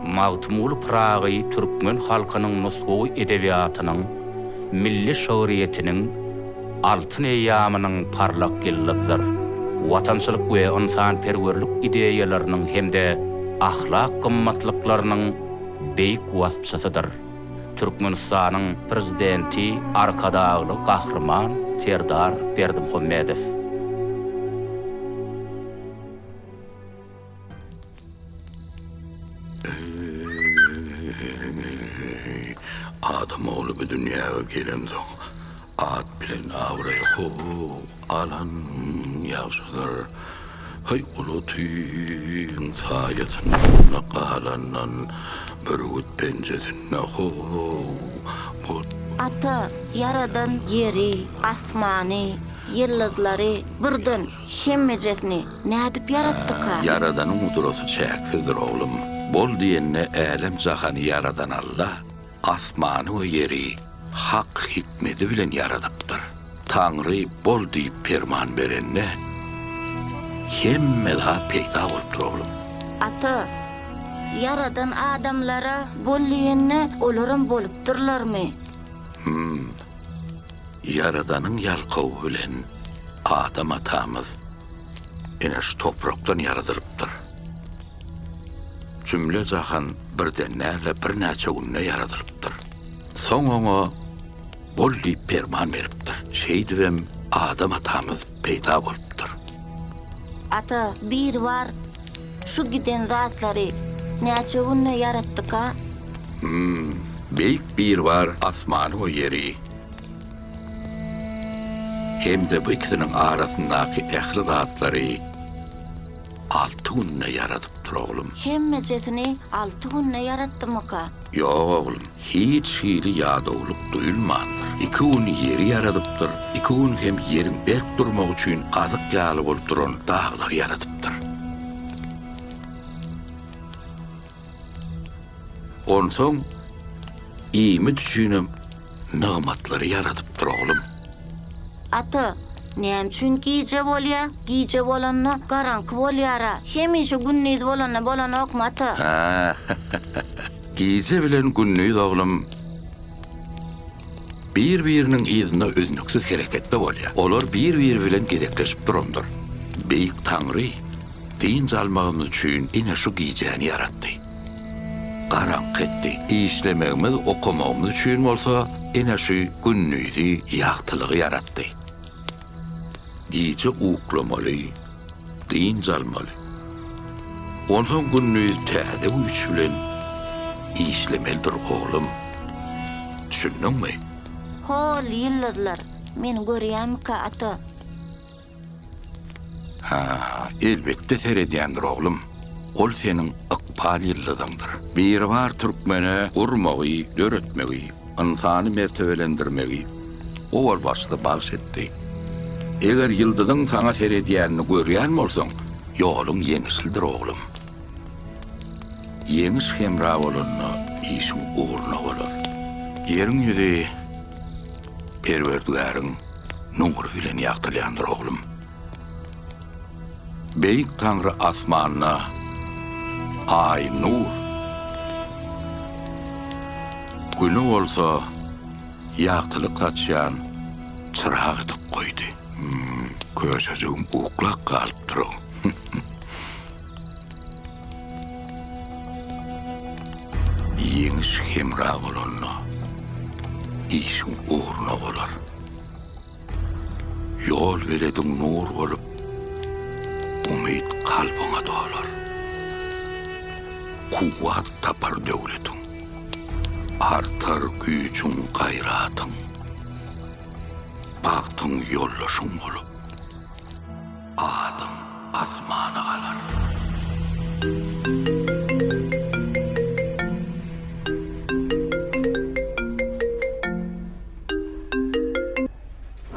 Magtymguly Pyragy türkmen halkynyň nusgawy edebiýatynyň, milli şygryýetiniň altyn eýýamynyň parlak ýyldyzydyr. Watançylyk we ynsanperwerlik ideýalarynyň hem-de ahlak gymmatlyklarynyň beýik waspçysydyr. Türkmenistanyň Prezidenti Arkadagly Gahryman Serdar Berdimuhamedow. Adam ogly bu dünýäge gelensoň, at bilen abraý ho-o alan ýagşydyr. Haý, ulutyň saýasynda galandan bürgüt penjesinde ho-o bu. Ata, Ýaradan ýeri, asmany, ýyldyzlary birden hemmejesini Nädip ýaratdyka? Ýaradanyň gudraty çäksizdir, oglum. Bol diýende älem-jahany ýaradan Alla asmany we ýeri hak hikmedi bilen ýaradypdyr. Taňry bol diýip perman berende, hemme zat peýda bolupdyr, oglum. Ata, ýaradan adamlara bol diýende olaram bolupdyrlarmy? Hüm. Ýaradanyň ýalkawy bilen Adam atamyz ene şu toprakdan ýaradylypdyr. Jümle-jahan birden däl-de birnäçe günde ýaradylypdyr. Soň oňa Bol diýip perman beripdir. Şeýdibem Adam atamyz peýda bolupdyr. Ata, Biribar şu giden zatlary näçe günde ýaratdyka? Hüm, Beýik Biribar asmany we ýeri hem-de bu ikisiniň arasyndaky ähli zatlary alty günde ýaradypdyr, oglum. Hemmejesini alty günde ýaratdymyka? Ýok, oglum, hiç hili ýadawlyk duýulmandyr. Iki gün ýeri ýaradypdyr, iki gün hem ýeriň berk durmagy üçin gazyk ýaly bolup duran daglary ýaradypdyr. Onsoň iýmit üçinem nygmatlary ýaradypdyr, oglum. Ata, näme üçin gije bolýa? Gije bolanda garaňky bolýar-a. Hemişe gündiz bolanda bolanokmy, ata? Hä, gije bilen gündiz, oglum, bir-biriniň yzynda üznüksiz hereketde bolýar. Olar bir-biri bilen gezekleşip durandyr. Beýik Taňry Dynç almagymyz üçin ine şu gijäni ýaratdy. Garaňky etdi. Işlemegimiz, okamagymyz üçin bolsa ine şu gündizi, ýagtylygy ýaratdy. Gije uklamaly, dynç almaly. Onsoň gündiz täze güýç bilen işlemelidir, oglum. Düşündiňmi? Hol ýyldyzlar meni görýärmikä, ata? Hä, elbetde seredýändir, oglum. Ol seniň ykbal ýyldyzyňdyr. Biribar türkmene gurmagy, döretmegi, ynsany mertebelendirmegi owal başda bagş etdi. Eger ýyldyzyň saňa seredýänini görýän bolsaň, ýoluň ýeňişlidir, oglum. Ýeňiş hemra bolanda, işiň ugruna bolar. Ýeriň ýüzi Perwerdigäriň nury bilen ýagtylýandyr, oglum. Beýik Taňry asmanda Aý nur, Güni bolsa ýagtylyk saçýan çyrag edip goýdy. Köşejigim uklap galypdyr-ow. Ýeňiş hemra bolanda, işiň ugruna bolar. Ýol belediň nur bolup, umyt kalbyňa dolar. Kuwwat tapar döwletiň, artar güýjüň, gaýratyň. Bagtyň ýoldaşyň bolup, adyň asmana galar.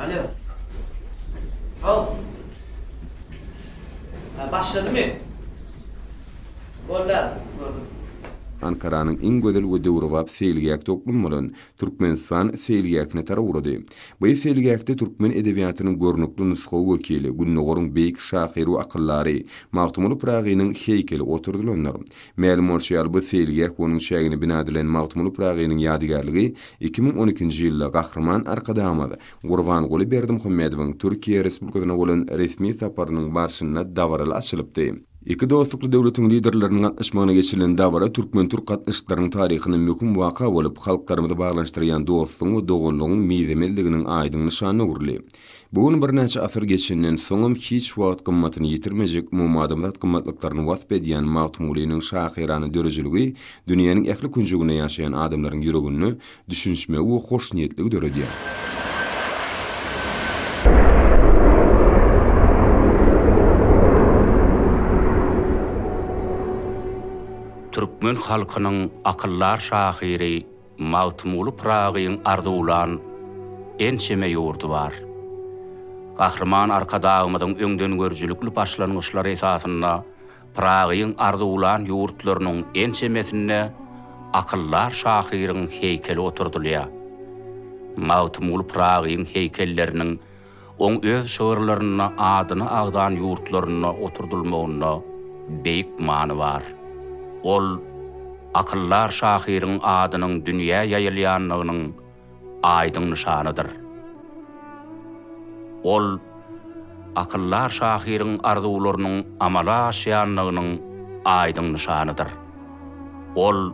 Alo. Haw. Ha, başladymy? Boldy, gördüm. Ankaranyň iň gözel we döwrebap seýilgäh toplumy bolan Türkmenistan seýilgähine tarap ugrady. Bu seýilgähde türkmen edebiýatynyň görnükli nusgawy wekili, Gündogaryň beýik şahyry we akyldary Magtymguly Pyragynyň heýkeli oturdylandyr. Mälim bolşy ýaly, bu seýilgäh we onuň çäginde bina edilen Magtymguly Pyragynyň ýadygärligi 2012-nji ýylda Gahryman Arkadagymyz Gurbanguly Berdimuhamedowyň Türkiýe Respublikasyna bolan resmi saparynyň barşynda dabaraly açylypdy. Iki dostlukly döwletiň Liderleriniň gatnaşmagynda geçirilen dabara türkmen-türk gatnaşyklarynyň taryhynda möhüm waka bolup, halklarymyzy baglanyşdyrýan dostlugyň we doganlygyň mizemezliginiň aýdyň nyşanyna öwrüldi. Bu gün birnäçe asyr geçenden soňam hiç wagt gymmatyny ýitirmejek umumadamzat gymmatlyklaryny wasp edýän Magtymgulynyň şahyrana döredijiligi dünýäniň ähli künjeginde ýaşaýan adamlaryň ýüreginde düşünişmegi we hoşniýetligi döredýär. Türkmen halkynyň akyldar şahyry Magtymguly Pyragyň arzuwlan ençeme ýurdy bar. Gahryman Arkadagymyzyň öňdengörüjilikli başlangyçlary esasynda Pyragyň arzuwlan ýurtlarynyň ençemesinde akyldar şahyryň heýkeli oturdylýar. Magtymguly Pyragyň heýkelleriniň oň öz şygyrlarynda adyny agzan ýurtlarynda oturdylmagynda beýik many bar. Ol akyldar şahyryň adynyň dünýä ýaýylýandygynyň aýdyň nyşanydyr. Ol akyldar şahyryň arzuwlarynyň amala aşýandygynyň aýdyň nyşanydyr. Ol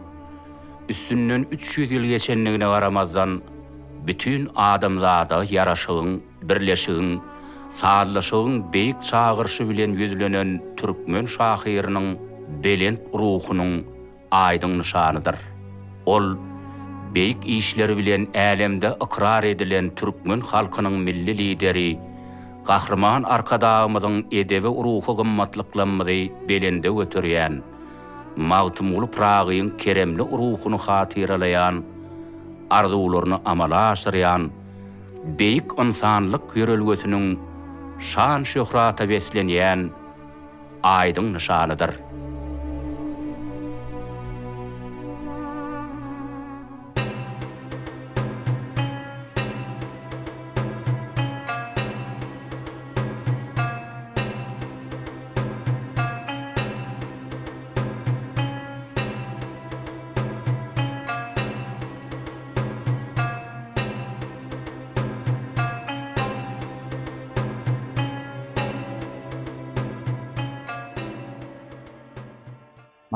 üstünden 300 ýyl geçendigine garamazdan, bütin adamzada ýaraşygyň, birleşigiň, sazlaşygyň beýik çagyryşy bilen ýüzlenen türkmen şahyrynyň belent ruhunyň aýdyň nyşanydyr. Ol beýik işleri bilen älemde ykrar edilen türkmen halkynyň Milli Lideri Gahryman Arkadagymyzyň edebi-ruhy gymmatlyklarymyzy belende göterýän, Magtymguly Pyragyň keremli ruhuny hatyralaýan, arzuwlaryny amala aşyrýan beýik ynsanlyk ýörelgesiniň şan-şöhrata beslenýän aýdyň nyşanydyr.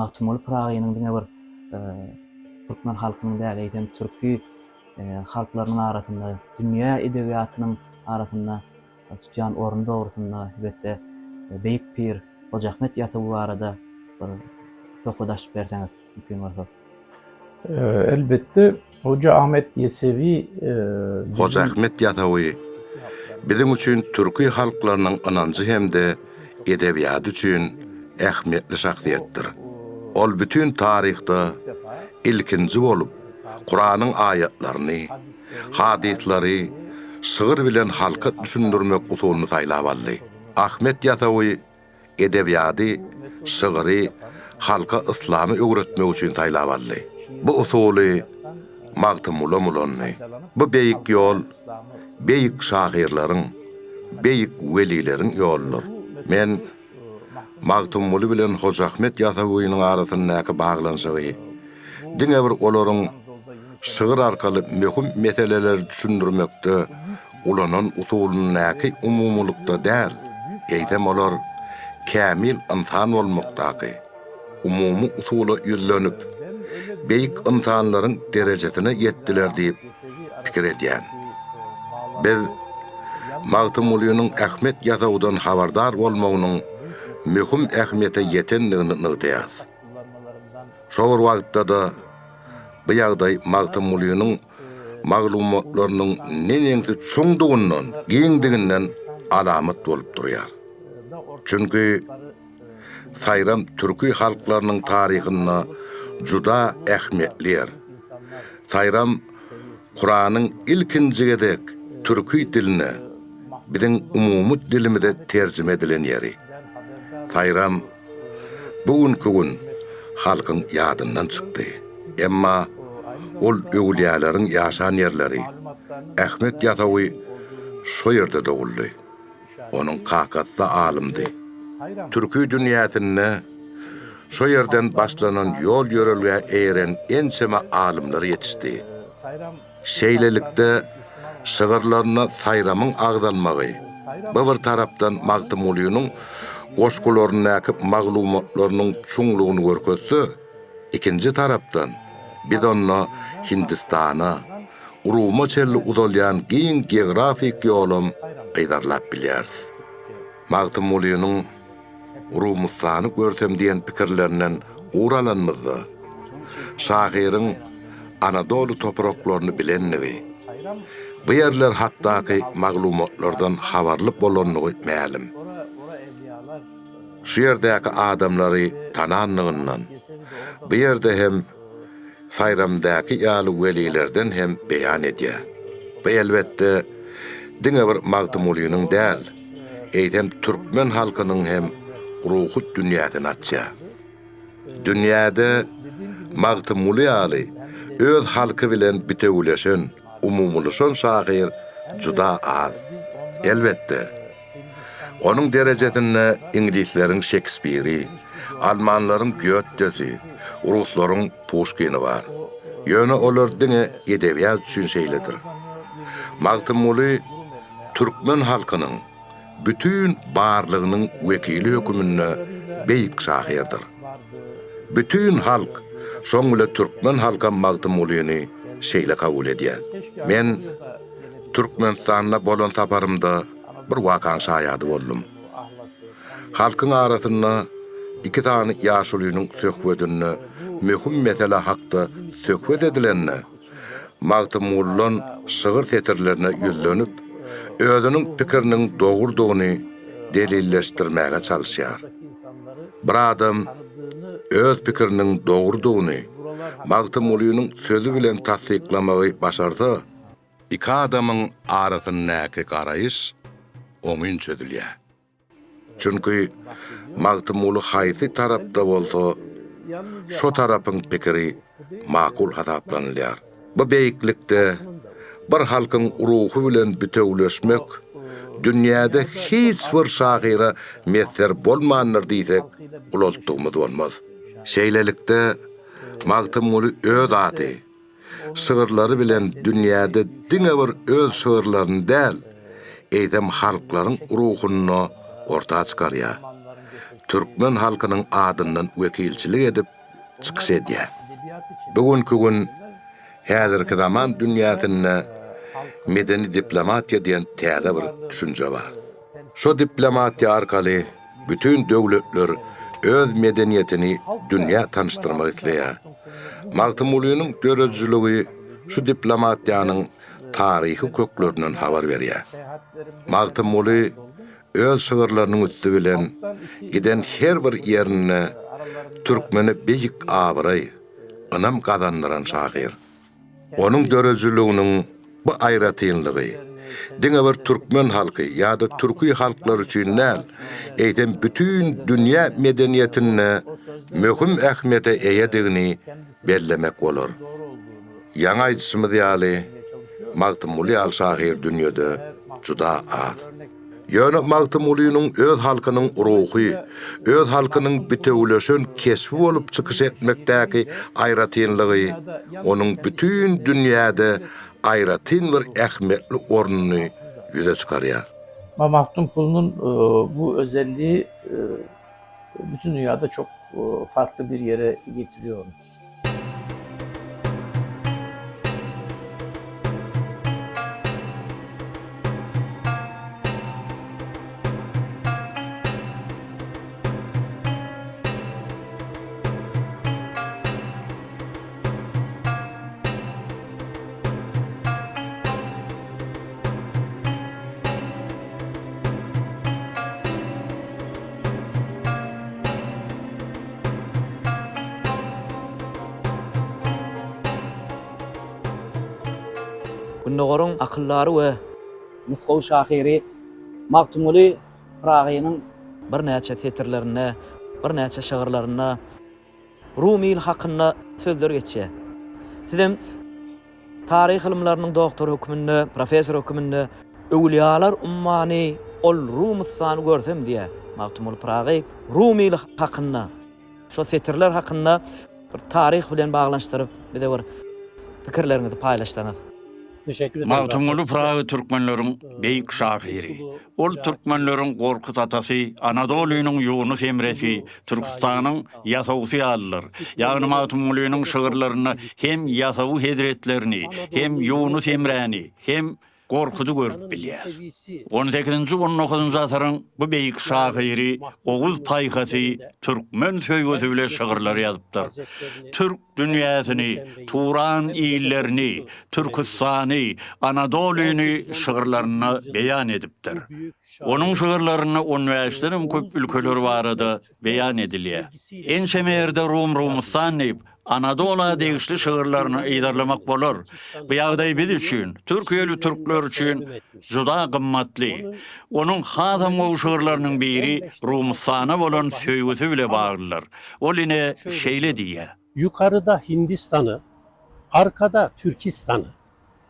Magtymguly Pyragynyň diňe bir türkmen halkynyň däl, eýsem türki halklarynyň arasynda, dünýä edebiýatynyň arasynda tutýan orny dogrusynda, elbetde, beýik pir Hoja Ahmet Ýasawy barada bir söhbet açyp berseňiz, mümkin bolsa. Elbetde, Hoja Ahmet Ýesewi Hoja Ahmet Ýasawy biziň üçin türki halklarynyň ynanjy hem-de edebiýaty üçin ähmiýetli şahsyýetdir. Ol bütin taryhda ilkinji bolup Kuranyň aýatlaryny, hadyslary şygyr bilen halka düşündirmek usulyny saýlap aldy. Ahmet Ýasawy edebiýady, şygyry halka yslamy öwretmek üçin saýlap aldy. Bu usuly Magtymgulam ulandy. Bu beýik ýol beýik şahyrlaryň, beýik welileriň ýoludyr. Men Magtymguly bilen Hoja Ahmet Ýasawynyň arasyndaky baglanyşygy diňe bir olaryň şygyr arkaly möhüm meseleleri düşündirmekde ulanan usulyndaky umumylykda däl, eýsem olar kämil ynsan bolmakdaky umumy usula ýüzlenip, beýik ynsanlaryň derejesine ýetdiler diýip pikir edýän. Biz Magtymgulynyň Ahmet Ýasawydan habardar bolmagynyň möhüm ähmiýete ýetendigini nygtaýarys. Şo bir wagtda-da bu ýagdaý Magtymgulynyň maglumatlarynyň neneňsi çuňdugyndan, giňdiginden alamat bolup durýar. Çünki Saýram türki halklarynyň taryhynda juda ähmiýetli ýer. Saýram Kuranyň ilkinji gezek türki diline, biziň umumy dilimize terjime edilen ýeri. Saýram bu günki gün. halkyň ýadyndan çykdy. Emma ol öwülýäleriň ýaşan ýerleri, Ahmet Ýasawy şo ýerde doguldy. Onuň kakasy-da alymdy. Türki dünýäsinde şo ýerden başlanan ýol-ýörelgä eýeren ençeme alymlar ýetişdi. Şeýlelikde, şygyrlarynda Saýramyň agzalmagy, bu bir tarapdan Magtymgulynyň goşgularyndaky maglumatlarynyň çuňlugyny görkezse, ikinji tarapdan, biz onda Hindistana, Ruma çenli uzalýan giň geografik ýolam yzarlap bilýäris. Magtymgulynyň Rumystany görsem diýen pikirlerinden ugur alanymyzda, şahyryň Anadoly topraklaryny bilenligi, bu ýerler hakdaky maglumatlardan habarly bolandygy mälim. Şu ýerdäki adamlary tanandygyndan, bu ýerde hem Saýramdaky ýaly welilerden hem beýan edýär. Bu elbetde, diňe bir Magtymgulynyň däl, eýsem türkmen halkynyň hem ruhy dünýäsini açýar. Dünýäde Magtymguly ýaly öz halky bilen bitewüleşen, umumylaşan şahyr juda az. Elbetde, Onuň derejesinde iňlisleriň Şekspiri, almanlaryň Gýottesi, ruslaryň Puşkini bar. Ýöne olar diňe edebiýat üçin şeýledir. Magtymguly türkmen halkynyň bütin barlygynyň wekili höküminde beýik şahyrdyr. Bütin halk, şoň bile türkmen halkam Magtymgulyny şeýle kabul edýär. Men Türkmenistanda bolan saparymda bir wakaň şaýady boldum. Halkyň arasynda iki sany ýaşulynyň söhbedinde möhüm mesele hakda söhbet edilende, Magtymgulydan şygyr setirlerine ýüzlenip, özüniň pikiriniň dogrudygyny delilleşdirmäge çalyşýar. Bir adam öz pikiriniň dogrudygyny Magtymgulynyň sözi bilen tassyklamagy başarsa, Iki adamyň arasyndaky garaýyş oňyn çözülýär. Çünki Magtymguly haýsy tarapda bolsa, şo tarapyň pikiri makul hasaplanylýar. Bu beýiklikde bir halkyň ruhy bilen bitewüleşmek dünýäde hiç bir şahyra miýesser bolmandyr diýsek, ulaltdygymyz bolmaz. Şeýlelikde, Magtymguly öz ady, Şygyrlary bilen dünýäde diňe bir öz şygyrlaryny däl, eýsem halklaryň ruhuny orta çykarýar. Türkmen halkynyň adyndan wekilçilik edip çykyş edýär. Bu günki gün häzirki zaman dünýäsinde medeni diplomatiýa diýen täze bir düşünje bar. Şo diplomatiýa arkaly Bütin döwletler öz medeniýetini dünýä tanyşdyrmak isleýär. Magtymgulynyň döredijiligi şu diplomatiýanyň taryhy köklerinden habar berýär. Magtymguly öz şygyrlarynyň üsti bilen giden her bir ýerinde türkmene beýik abraý, ynam gazandyran şahyr. Onuň döredijiliginiň bu aýratynlygy diňe bir türkmen halky ýa-da türki halklar üçin däl, eýsem bütin dünýä medeniýetinde möhüm ähmiýete eýedigini bellemek bolar. Ýaňy aýdyşymyz ýaly, Magtymguly ýaly şahyr dünýede juda az. Ýöne Magtymgulynyň öz halkynyň ruhy, öz halkynyň bitewüleşen keşbi bolup çykyş etmekdäki aýratynlygy onuň bütin dünýäde aýratyn bir ähmiýetli ornuny ýüze çykarýar. Magtymgulynyň bu özelliği bütün dünyada çok farkly bir ýere getiriyor onu. Gündogaryň akyldary we nusgawy şahyry Magtymguly Pyragynyň birnäçe setirlerinde, birnäçe şygyrlarynda. Rum ili hakynda sözler geçýär. Sizem taryh ylymlarynyň doktory hökmünde, professor hökmünde Öwülýalar ummany ol Rumystany görsem diýýär Magtymguly Pyragy Rum ili hakynda. Şo setirler hakynda bir taryh bilen baglanyşdyryp bize bir pikirleriňizi paýlaşsaňyz. Magtymguly Pyragy türkmenleriň beýik şahyry. Ol türkmenleriň Gorkut atasy, Anadolynyň Ýunus Emresi, Türküstanyň Ýasawysy ýalydyr. Ýagny Magtymgulynyň şygyrlarynda hem Ýasawy hezretlerini, hem Ýunus Emräni, hem Gorkudy görüp bilýäris. On sekizinji, on dokuzynjy asyryň bu beýik şahyry oguz paýhasy, türkmen söýgüsi bile şygyrlar ýazypdyr. Türk dünýäsini, Turan illerini, Türküstany, Anadolyny şygyrlarynda beýan edipdir. Onuň şygyrlarynda on bäşdenem köp ülkeler barada beýan edilýär. Ençeme ýerde Rum-Rumystan diýip, Anadola degişli şygyrlaryny yzarlamak bolar. Bu ýagdaý biz üçin, türkiýeli türkler üçin juda gymmatly. Onuň hasam gowy şygyrlarynyň biri Rumystana bolan söýgüsi bile baglydyr. Ol ine şeýle diýýär. Ýukaryda Hindistany, arkada Türkistany,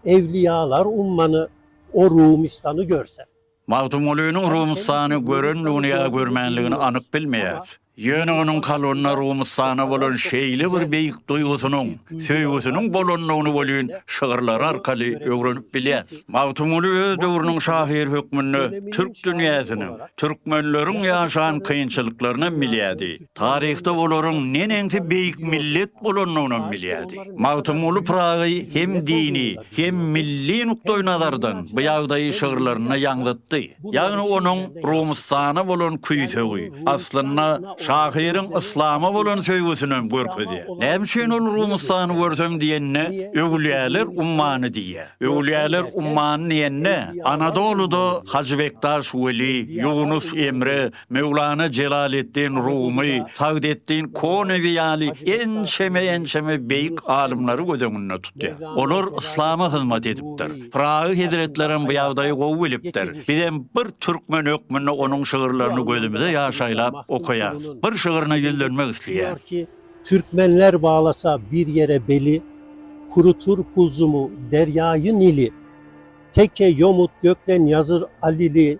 Ewliýalar ummany o Rumystany görsem. Magtymgulynyň Rumystany görendigini ýa görmänligini anyk bilmeýäris. Ýöne onuň kalbynda Rumystana bolan şeýle bir beýik duýgusynyň, söýgüsiniň bolandygyny welin şygyrlary arkaly öwrenip bilýäris. Magtymguly öz döwrüniň şahyry hökmünde türk dünýäsiniň, türkmenleriň ýaşan kynçylyklarynam bilýärdi. Taryhda olaryň neneňsi beýik millet bolandygynam bilýärdi. Magtymguly Pyragy hem dini, hem milli nukdaýnazardan bu ýagdaýy şygyrlarynda ýaňzytdy. Ýagny onuň Rumystana bolan küýsegi, aslynda, şahyryň yslama bolan söýgüsinem görkezýär. Näme üçin ol Rumystany görsem diýende, öwülýäler ummany diýýär. Öwülýäler ummany diýende, Anadoluda Hajy Bekdaş Weli, Ýunus Emre, Möwlana Jelaleddin Rumy, Sagdeddin Konewi ýaly ençeme-ençeme beýik alymlary göz öňünde tutýar. Olar yslama hyzmat edipdir. Pyragy hezretlerem bu ýagdaýy gowy bilipdir. Bizem bir türkmen hökmünde onuň şygyrlaryny gözümize ýaş aýlap okaýarys. Bir şygryna ýüzlenmek isleýäris. Türkmenler baglasa bir ýere beli, Kurutur Kulzumu, derýaýy Nili, Teke, ýomut, göklen, ýazyr, alili,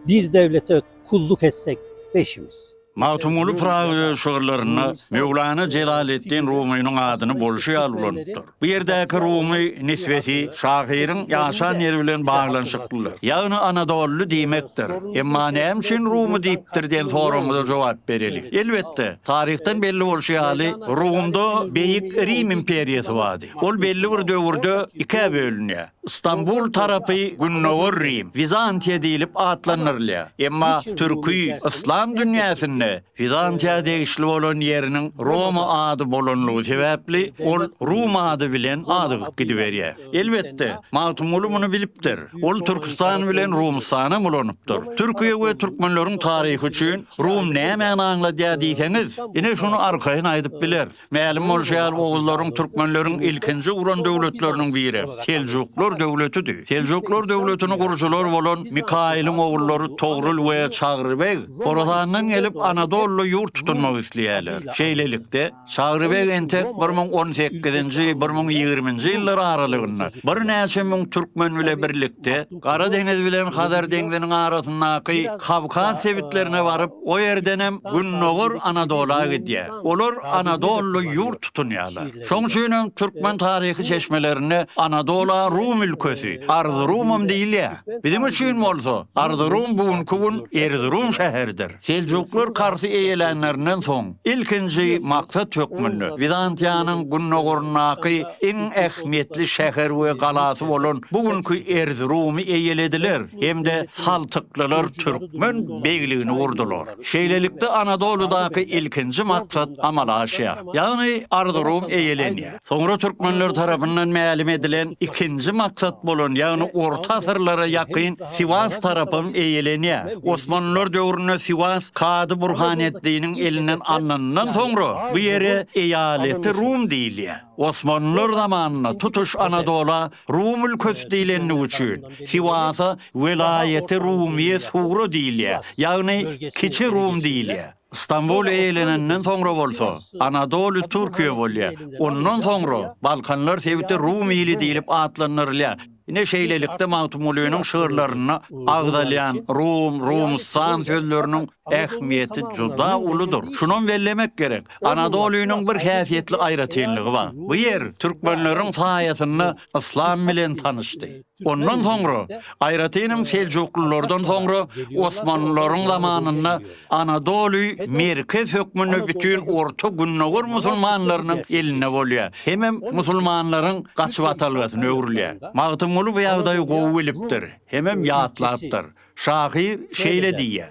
Bir döwlete kulluk etsek beşimiz. Magtymguly Pyragy öz şygyrlarynda Möwlana Jelaleddin Rumynyň adyny bolşy ýaly ulanypdyr. Bu ýerdäki Rumy nisbesi şahyryň ýaşan ýeri bilen baglanyşyklydyr. Ýagny Anadolly diýmekdir. Emma näme üçin Rumy diýipdir diýen soragymyza jogap bereli. Elbetde, taryhdan belli bolşy ýaly, Rumda Beýik Rim imperiýasy bardy. Ol belli bir döwürde ikä bölünýär. Stambul tarapy Gündogar Rim, Wizantiýa diýlip atlandyrylýar. Emma türki, yslam dünýäsinde Wizantiýa degişli bolan ýeriniň Roma ady bolanlygy sebäpli, ol Rum ady bilen adygyp gidiberýär. Elbetde, Magtymguly muny bilipdir. Ol Türküstan bilen Rumystanam ulanypdyr. Türkiýe we türkmenleriň taryhy üçin Rum nämäni aňladýar diýseňiz, ine şuny arkaýyn aýdyp bileris. Mälim bolşy ýaly, oguzlaryň türkmenleriň ilkinji guran döwletleriniň biri Seljuklar döwletidi. Seljuklar döwletini gurujylar bolan Mikaýylyň ogullary Togrul we Çagry beg Horasandan gelip Anadoluda ýurt tutunmak isleýärler. Şeýlelikde, Çagry beg entek 1018-nji, 1020-nji ýyllar aralygynda birnäçe müň türkmen bile birlikde Gara deňiz bilen Hazar deňziniň arasyndaky Kawkaz sebitlerine baryp, o ýerdenem Gündogar Anadola gidýär. Olar Anadoluda ýurt tutunýarlar. Şoň üçinem türkmen taryhy çeşmelerinde Anadola Rum ülkesi, Arzurumam diýilýär. Biziň üçin bolsa, Arzurum bu günki gün Erzurum şäheridir. Seljuklar Karsy eýelänlerinden soň, ilkinji maksat hökmünde Wizantiýanyň gündogaryndaky iň ähmiýetli şäher we galasy bolan bu günki Erzurumy eýelediler hem-de saltyklylar türkmen begligini gurdular. Şeýlelikde Anadolydaky ilkinji maksat amala aşýar. Ýagny Arzurum eýelenýär. Soňra türkmenler tarapyndan mälim edilen ikinji maksat bolan, ýagny orta asyrlara ýakyn Siwas tarapam eýelenýär. Osmanlylar döwründe Siwas Kady Burhaneddiniň elinden alnanyndan soňra bu ýere Eýaleti Rum diýilýär. Osmanlylar zamanynda tutuş Anadola Rum ülkesi diýlendigi üçin, Siwasa Welaýeti Rumiýe Sugra diýilýär, ýagny Kiçi Rum diýilýär. Stambul eýelenenden soňra bolsa, Anadoly Türkiýe bolýar. Ondan soňra Balkanlar sebiti Rum ili diýlip atlandyrylýar. Ine şeýlelikde Magtymgulynyň şygyrlarynda agzalýan Rum, Rumustan sözleriniň ähmiýeti juda uludyr. Şunam bellemek gerek, Anadolynyň bir häsiýetli aýratynlygy bar. Bu ýer türkmenleriň saýasynda yslam bilen tanyşdy. Ondan soňra, aýratynam seljuklylardan soňra osmanlylaryň zamanynda Anadoly merkez hökmünde bütin Orta Gündogar musulmanlarynyň elinde bolýar hemem musulmanlaryň gaçybatalgasyna öwrülýär. Magtymguly bu ýagdaýy gowy bilipdir hemem ýatlapdyr. Şahyr şeýle diýýär.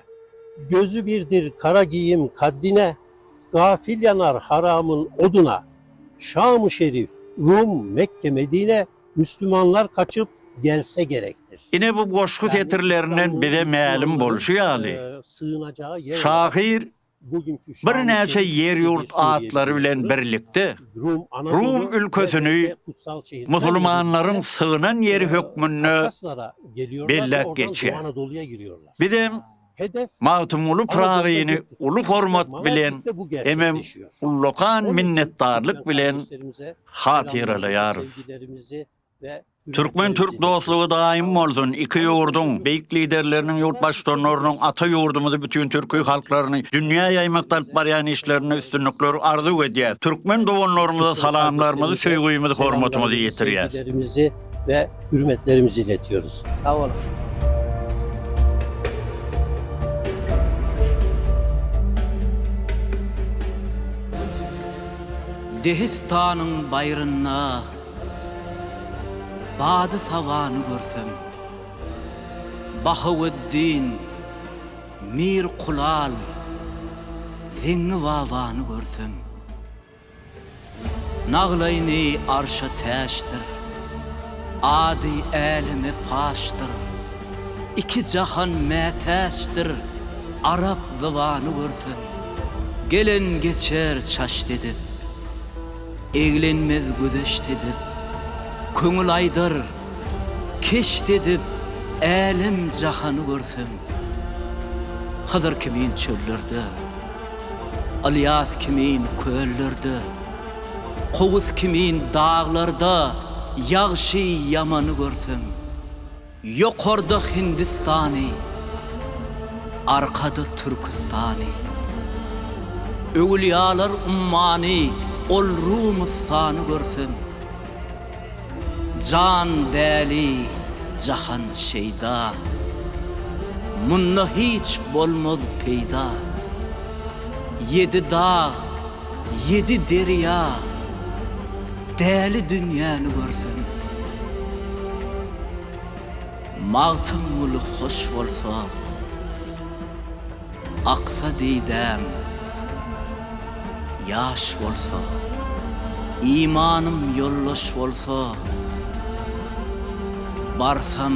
Gözü birdir kara giýim kaddine, Gafil ýanar haramyn oduna. Şam-y şerif, Rum, Mekke, Medine, Müslümanlar kaçyp gelse gerekdir. Ine bu goşgy setirlerinden bize mälim bolşy ýaly, şahyr birnäçe ýer-ýurt atlary bilen birlikde Rum ülkesini musulmanlaryň sygynan ýeri hökmünde belläp geçýär. Bizem Magtymguly Pyragyny uly hormat bilen hemem ullakan minnetdarlyk bilen hatyralaýarys. Türkmen-türk dostlugy daýym bolsun, iki ýurduň Beýik Liderleriniň, ýurt Baştutanlarynyň ata ýurdumyzy bütin türki halklaryny dünýä ýaýmakda alyp barýan işlerinde üstünlikler arzuw edýäs. Türkmen doganlarymyza salamlarymyzy, söýgimizi, hormatymyzy ýetirýäs. we hürmetlerimizi iletiyoruz. Sag boluň. Dehistanyň baýrynda bady-sabany görsem, Bahaweddin Mir Kulal Zeňňi babany görsem. Naglaýny arşa täçdir, Ady äleme paşdyr. Iki jahan mätäçdir, Arap zybany görsem. Gelen geçer çaşt edip, Eglenmez güzeşt edip, Köňül aýdar, keşt edip, Älem-jahany görsem. Hydyr kimin çöllerde. Ylýas kimin köllerde, Kowus kimin daglarda Ýagşy-ýamany görsem. Ýokarda Hindistany, Arkada Türküstany. Öwülýalar ummany Ol Rumystany görsem. Jan däli, jahan şeýda. Munda hiç bolmaz peýda. Ýedi dag, ýedi derýa, Däli dünýäni görsem. Magtymguly hoş bolsa. Aksa didäm ýaş bolsa, Imanym ýoldaş bolsa, Barsam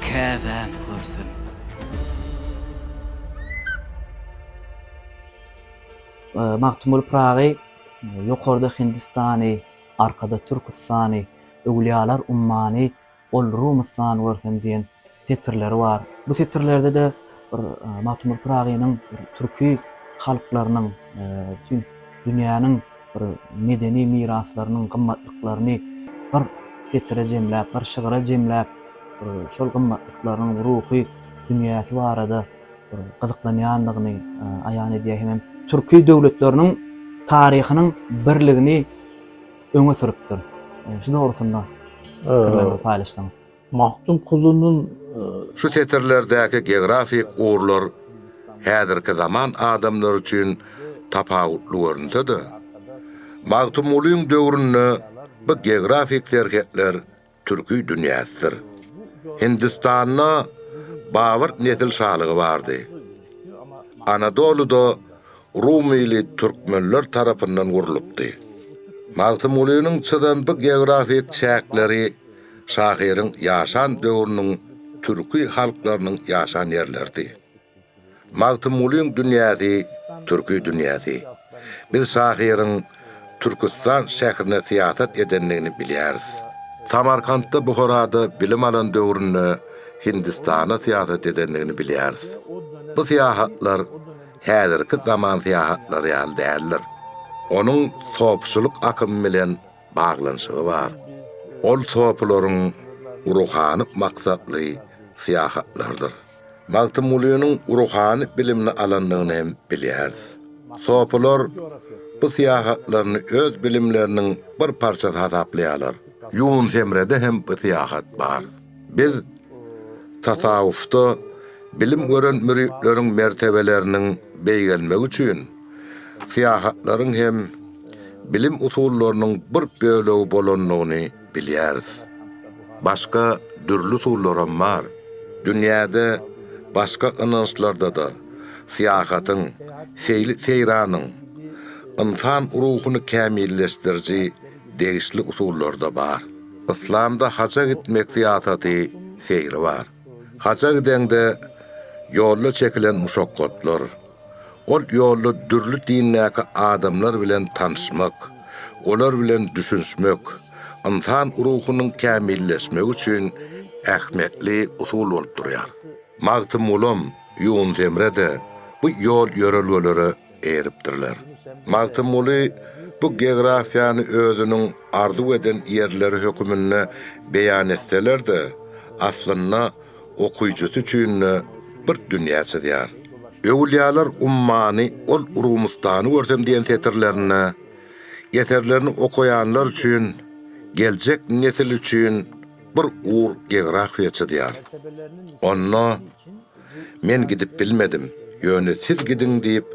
Käbäni görsem. Magtymguly Pyragy Ýokarda Hindistany, arkada Türküstany, Öwlüýalar ummany Ol Rumystany görsem diýen setirleri bar. Bu setirlerde-de bir Magtymguly Pyragynyň bir türki halklarynyň, bütin dünýäniň bir medeni miraslarynyň gymmatlyklaryny bir setire jemläp, bir şygra jemläp, bir şol gymmatlyklaryň ruhy dünýäsi barada bir gyzyklanýandygyny aýan edýär hemem türki döwletleriniň taryhynyň birligini öňe sürüpdir. Şu dogrusynda pikirleriňizi paýlaşsaňyz. Magtymgulynyň Şu setirlerdäki geografik ugurlar häzirki zaman adamlary üçin tapawutly görünse-de, Magtymgulyň döwründe bu geografik serhetler türki dünýäsidir. Hindistanda Babyr nesil şalygy bardy. Anadolyda Rumyly türkmenler tarapyndan gurlupdy. Magtymgulynyň çyzan bu geografik çäkleri şahyryň ýaşan döwrüniň türki halklarynyň ýaşan ýerleridi. Magtymgulyň dünýäsi türki dünýäsi. Biz şahyryň Türküstan şährine syýasat edendigini bilýäris. Samarkantda Buharada bilim alan döwründe Hindistana syýasat edendigini bilýäris. Bu syýahatlar häzirki zaman syýahatlary ýaly däldir. Onuň sopuçylyk akymy bilen baglanyşygy bar. Ol sopularyň ruhany maksatly syýahatlarydyr. Magtymgulynyň ruhany bilimini alandygyny hem bilýäris. Sopular bu syýahatlaryny öz bilimleriniň bir parçasy hasaplaýarlar. Ýunus Emrede hem bu syýahat bar. Biz tasawwufda bilim gören müritleriň mertebeleriniň beýgelmegi üçin syýahatlaryň hem bilim usullarynyň bir bölegi bolandygyny bilýäris. Başga dürli usullaram bar. Dünýäde başga ynançlarda-da syýahatyň, seýli-seýranyň ynsan ruhuny kämilleşdiriji degişli usullary-da bar. Yslamda haja gitmek syýasaty seýri bar. Haja gideňde ýolda çekilen muşakgatlar, ol ýolda dürli dindäki adamlar bilen tanyşmak, olar bilen düşünişmek ynsan ruhunyň kämilleşmegi üçin ähmiýetli usul bolup durýar. Magtymgulam, Ýunus Emre-de bu ýol-ýörelgelere eýeripdirler. Magtymguly bu geografiýany özüniň arzuw eden ýerleri höküminde beýan etseler-de, aslynda okyjysy üçin-de bir dünýä çyzýar. Öwülýalar ummany ol Rumystany görsem diýen setirlerinde eserlerini okaýanlar üçin, geljek nesil üçin bir ugur geografiýa çyzýar. Onda Men gidip bilmedim, ýöne siz gidiň diýip,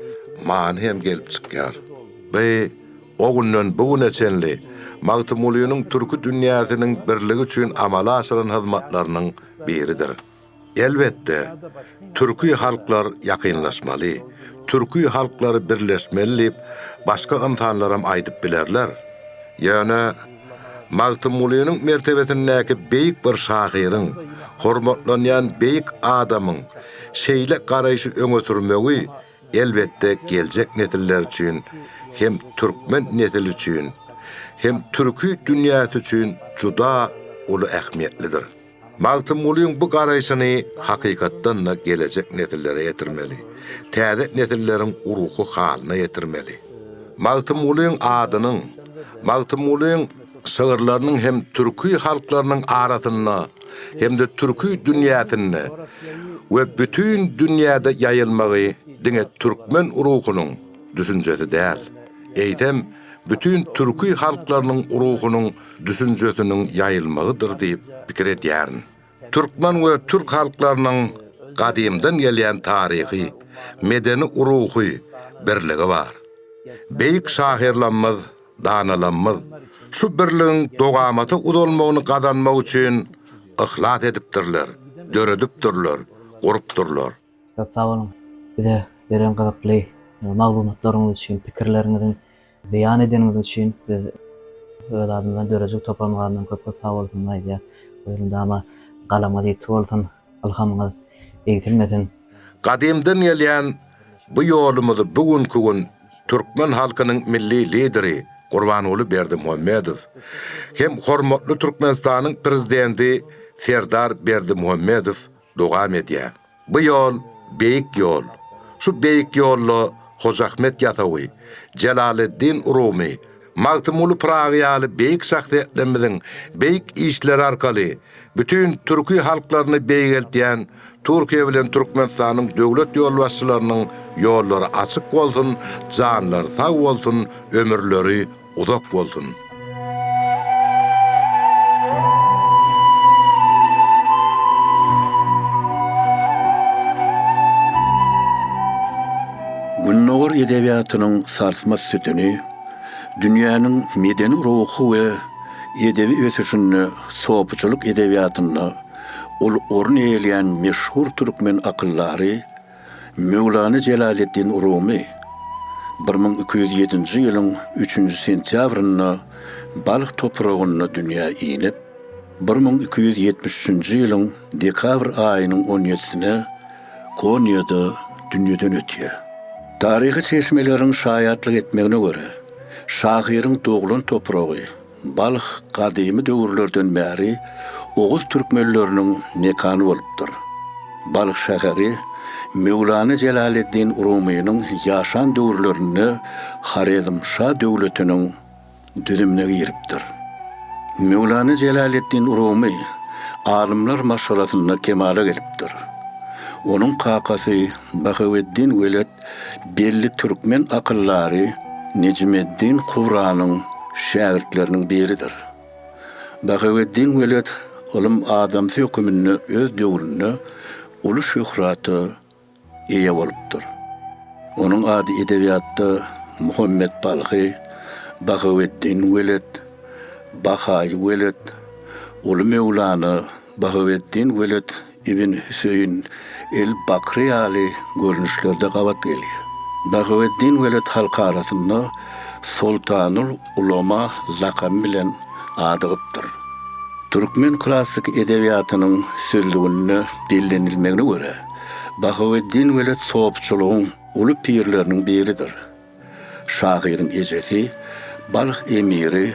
many hem gelip çykýar. Bu o günden bu güne çenli Magtymgulynyň türki dünýäsiniň birligi üçin amala aşyran hyzmatlarynyň biridir. Elbetde, türki halklar ýakynlaşmaly, türki halklary birleşmeli diýip, başga ynsanlaram aýdyp bilerler. Ýöne Magtymgulynyň mertebesindäki beýik bir şahyryň, hormatlanýan beýik adamyň şeýle garaýşy öňe sürmegi, elbetde, geljek nesiller üçin hem türkmen nesli üçin, hem türki dünýäsi üçin juda uly ähmiýetlidir. Magtymgulyň bu garaýşyny hakykatdan-da gelejek nesillere ýetirmeli, täze nesilleriň ruhy halyna ýetirmeli. Magtymgulyň adynyň, Magtymgulyň şygyrlarynyň hem türki halklarynyň arasynda hem-de türki dünýäsinde we bütin dünýäde ýaýylmagy diňe türkmen ruhunyň düşünjesi däl, eýsem, bütin türki halklarynyň ruhunyň düşünjesiniň ýaýylmagydyr diýip pikir edýärin. Türkmen we türk halklarynyň gadymdan gelýän taryhy, medeni-ruhy birligi bar. Beýik şahyrlarymyz, danalarymyz şu birligiň dowamata uzalmagyny gazanmak üçin yhlas edipdirler, döredipdirler, gurupdyrlar. Köp sag boluň bize beren gyzykly maglumatlaryňyz üçin, pikirleriňiziň beýan edeniňiz üçin biz öz adymyzdan döredijilik toparymyz adyndan köp köp sag bolsun aýdýas. Elmydama galamyňyz ýiti bolsun, ylhamyňyz egsilmesin. Gadymdan gelýän bu ýolumyzy bu günki gün türkmen halkynyň Milli Lideri Gurbanguly Berdimuhamedow hem hormatly Türkmenistanyň Prezidenti Serdar Berdimuhamedow dowam edýär. Bu ýol beýik ýol. Şu beýik ýolda Hoja Ahmet Ýasawy, Jelaleddin Rumy, Magtymguly Pyragy ýaly beýik şahsyýetlerimiziň beýik işleri arkaly bütin türki halklaryny beýgeltýän Türkiýe bilen Türkmenistanyň döwlet ýolbaşçylarynyň ýollary açyk bolsun, janlary sag bolsun, ömürleri uzak bolsun! Gündogar edebiýatynyň sarsmaz sütüni, dünýäniň medeni-ruhy we edebi ösüşinde sopuçylyk edebiýatynda uly orun eýeleýän meşhur türkmen akyldary Möwlana Jelaleddin Rumy 1207-nji ýylyň üçünji sentýabrynda Balh topragynda dünýä inip, 1273-nji ýylyň dekabr aýynyň on ýedisine Konýada dünýeden ötýär. Taryhy çeşmeleriň şaýatlyk etmegine görä, şahyryň doglan topragy Balh gadymy döwürlerden bäri oguz türkmenleriniň mekany bolupdyr. Balh şäheri. Möwlana Jelaleddin Rumynyň ýaşan döwürlerinde Horezmşa döwletiniň düzümine giripdir. Möwlana Jelaleddin Rumy alymlar maşgalasynda kemala gelipdir. Onuň kakasy Bahaweddin Weled belli türkmen akyldary Nejmeddin Kubranyň şägirtleriniň biridir. Bahaweddin Weled ylym adamsy höküminde öz döwründe uly şöhrata eýe bolupdyr. Onuň ady edebiýatda Muhammet Balhy, Bahaweddin Weled, Bahaýy Weled, Uly Möwlana, Bahaweddin Weled ibn Hüseýin el-Bakry ýaly görnüşlerde gabat gelýär. Bahaweddin Weled halk arasynda Soltanul ulama lakamy bilen adygypdyr. Türkmen klassyk edebiýatynyň sözlüginde bellenilmegine görä, Bahaweddin Weled sopuçylygyň uly pirleriniň biridir. Şahyryň ejesi Balh emiri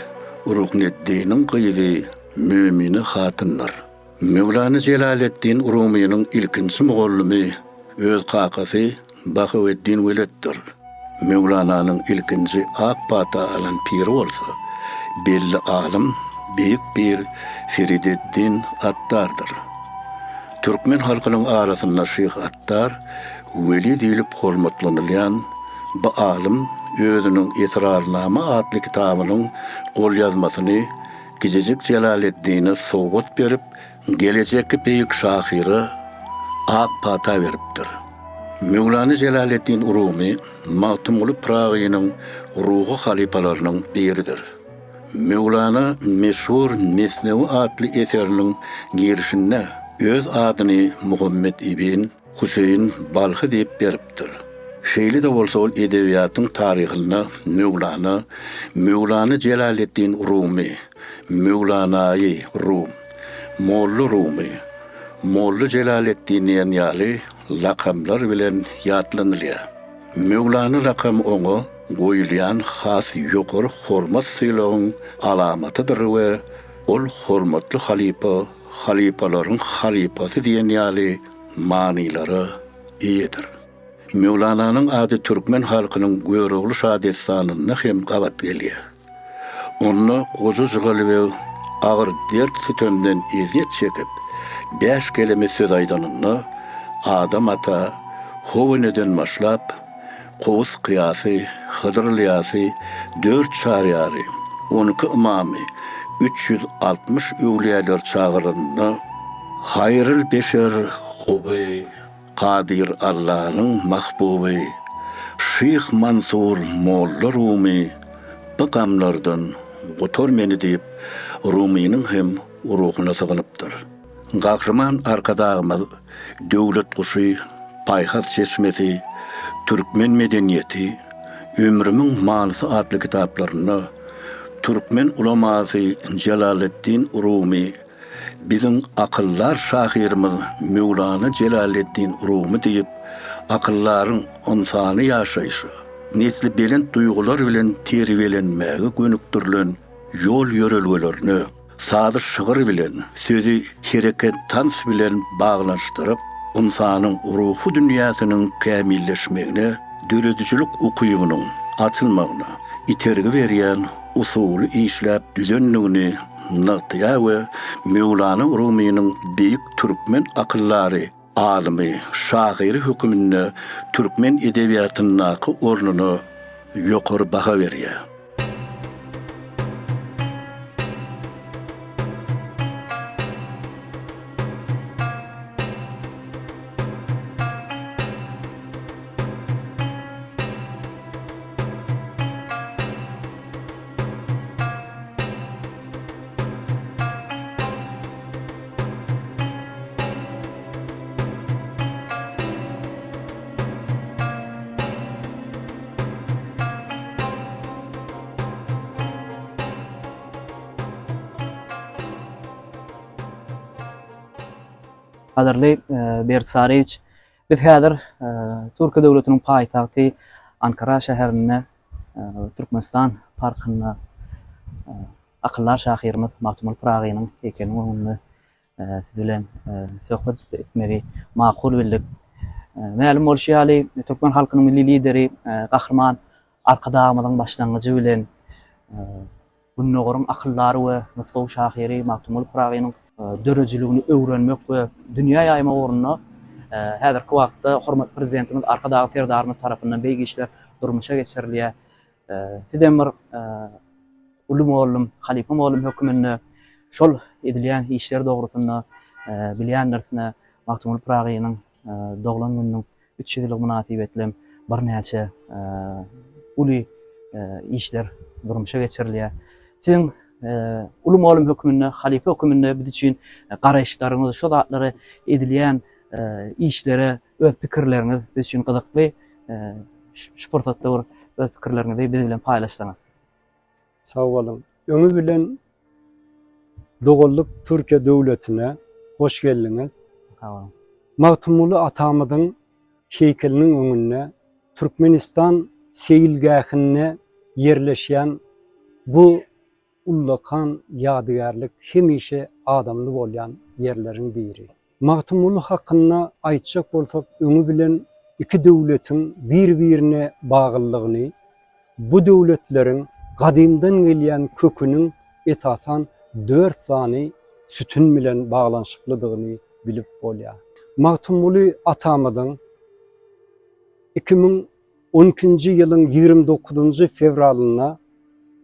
Rukneddiniň gyzy Mömine hatyndyr. Möwlana Jelaleddin Rumynyň ilkinji mugallymy öz kakasy Bahaweddin Weleddir. Möwlananyň ilkinji ak pata alan piri bolsa, belli alym, beýik pir Ferideddin Attardyr. Türkmen halkynyň arasynda Şyh Attar weli diýlip hormatlanylýan bu alym özüniň Esrarnama atly kitabynyň golýazmasyny Kijijik Jelaleddine sowgat berip, gelejekki beýik şahyra ak pata beripdir. Möwlana Jelaleddin Rumy Magtymguly Pyragynyň ruhy halypalarynyň biridir. Möwlana meşhur Mesnewi atly eseriniň girişinde öz adyny Muhammet ibn Hüseýin Balhy diýip beripdir. Şeýle-de bolsa ol edebiýatyň taryhynda Möwlana, Möwlana Jelaleddin Rumy, Möwlanaýy Rum, Molla Rumy, Molla Jelaleddin diýen ýaly lakamlar bilen ýatlanylýar. Möwlana lakamy oňa goýulýan has ýokary hormat-sylagyň alamatydyr we ol hormatly halypa, halypalaryň halypasy diýen ýaly manylara eýedir. Möwlananyň ady türkmen halkynyň Görogly şadessanynda hem gabat gelýär. Onda goja Jygalybeg agyr dert-sütemden ezýet çekip, bäş keleme söz aýdanynda, Adam ata How eneden başlap, Kowus Kyýasy, Hydyr Ylýasy, dört çaryýary, 12 ymamy, 360 öwlüýäleri çagyranynda, Haýryl beşer huby, Kadyr Allanyň mahbuby, Şyh Mansur molla Rumy, bu gamlardan gutar meni diýip, Rumynyň hem ruhuna sygynypdyr. Gahryman Arkadagymyz Döwlet guşy, Paýhas çeşmesi, Türkmen medeniýeti, Ömrümiň manysy atly kitaplarynda türkmen ulamasy Jelaleddin Rumy biziň akyldar şahyrymyz Möwlana Jelaleddin Rumy diýip, akyldaryň ynsany ýaşaýşa, nesli belent duýgular bilen terbiýelenmäge gönükdirilen ýol-ýörelgelerine, Sazy şygyr bilen, sözi hereket-tans bilen baglanyşdyryp, ynsanyň ruhy dünýäsiniň kämilleşmegine, döredijilik ukybynyň açylmagyna itergi berýän usuly işläp düzendigini nygtaýar we Möwlana Rumynyň beýik türkmen akyldary, alymy, şahyry höküminde türkmen edebiýatyndaky ornuna ýokary baha berýär. Gadyrly Berdi Saryýewiç, biz häzir Türkiýe döwletiniň paýtagty Ankara şäherinde Türkmenistan parkynda akyldar şahyrymyz Magtymguly Pyragynyň heýkeliniň öňünde siz bilen söhbet etmegi makul bildik. Mälim bolşy ýaly, türkmen halkynyň Milli Lideri Gahryman Arkadagymyzyň başlangyjy bilen Gündogaryň akyldary we nusgawy şahyry Magtymguly Pyragynyň döredijiligini öwrenmek we dünýä ýaýmak ugrunda häzirki wagtda hormatly Prezidentimiz Arkadagly Serdarymyz tarapyndan beýik işler durmuşa geçirilýär. Sizem bir uly mugallym, halypa mugallym höküminde şol edilýän işler dogrusynda bilýändirisine Magtymguly Pyragynyň doglan gününiň 300 ýyllygy mynasybetli hem birnäçe uly işler durmuşa geçirilýär. Siziň uly mugallym hökmünde, halypa hökmünde biz üçin garaýyşlaryňyz, şu zatlary edilýän işlere öz pikirleriňiz biz üçin gyzykly. Şu pursatda bir öz pikirleriňizi biz bilen paýlaşsaňyz. Sag boluň. Öňi bilen doganlyk Türkiýe döwletine hoş geldiňiz. Sag boluň. Magtymguly atamyzyň heýkeliniň öňünde Türkmenistan seýilgähinde ýerleşýän bu ullakan ýadygärlik hemişe adamly bolýan ýerleriň biri. Magtymguly hakynda aýtjak bolsak öňi bilen iki döwletiň bir-birine baglylygyny, bu döwletleriň gadymdan gelýän köküniň esasan dört sany sütün bilen baglanyşyklydygyny bilip bolýar. Magtymguly atamyzyň 2012-nji ýylyň 29-njy fewralynda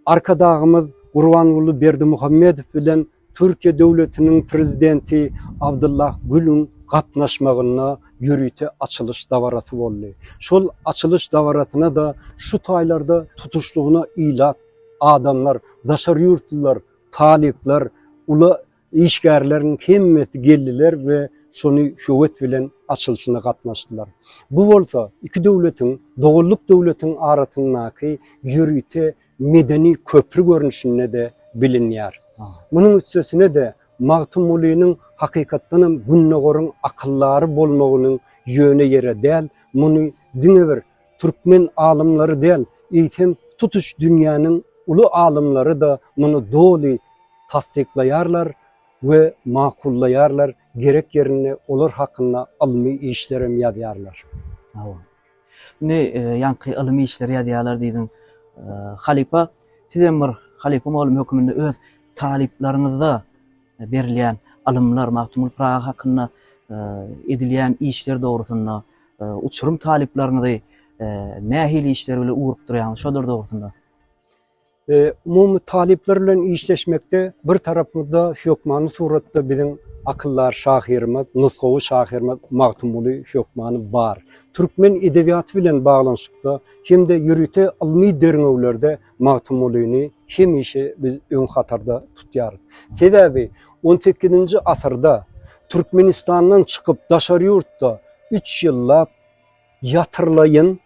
Arkadagymyz Gurbanguly Berdimuhamedow bilen Türkiýe döwletiniň Prezidenti Abdullah Gülüň gatnaşmagynda ýörite açylyş dabarasy boldy. Şol açylyş dabarasyna-da şu taýlarda tutuşlygyna ilat, adamlar, daşary ýurtlular, talyplar, uly işgärleriň hemmesi geldiler we şony höwes bilen açylyşyna gatnaşdylar. Bu bolsa iki döwletiň, doganlyk döwletiň arasyndaky ýörite medeni köpri görnüşinde-de bilinýär. Munuň üstesine-de Magtymgulynyň hakykatdanam Gündogaryň akyldary bolmagynyň ýöne ýere däl, muny diňe bir türkmen alymlary däl, eýsem tutuş dünýäniň uly alymlary-da muny doly tassyklaýarlar we makullaýarlar, gerek ýerinde olar hakynda ylmy işlerem ýazýarlar. Hawa. Indi ýaňky ylmy işleri ýazýarlar diýdiň. Halypa, sizem bir halypa mugallym hökmünde öz talyplaryňyzda berilýän ylymlar, Magtymguly Pyragy hakynda edilýän işler dogrusynda uçurym talyplaryňyzy nähili işler bilen ugrukdyrýaňyz, şolar dogrusynda? Umumy talyplar bilen işleşmekde bir tarapymyzda hökmany suratda biziň akyldar şahyrymyz, nusgawy şahyrymyz Magtymguly hökmany bar. Türkmen edebiýaty bilen baglanyşykda hem-de ýörite ylmy derňewlerde Magtymgulyny hemişe biz öň hatarda tutýarys. Sebäbi on sekizinji asyrda Türkmenistandan çykyp daşary ýurtda üç ýyllap ýatyrlaýyn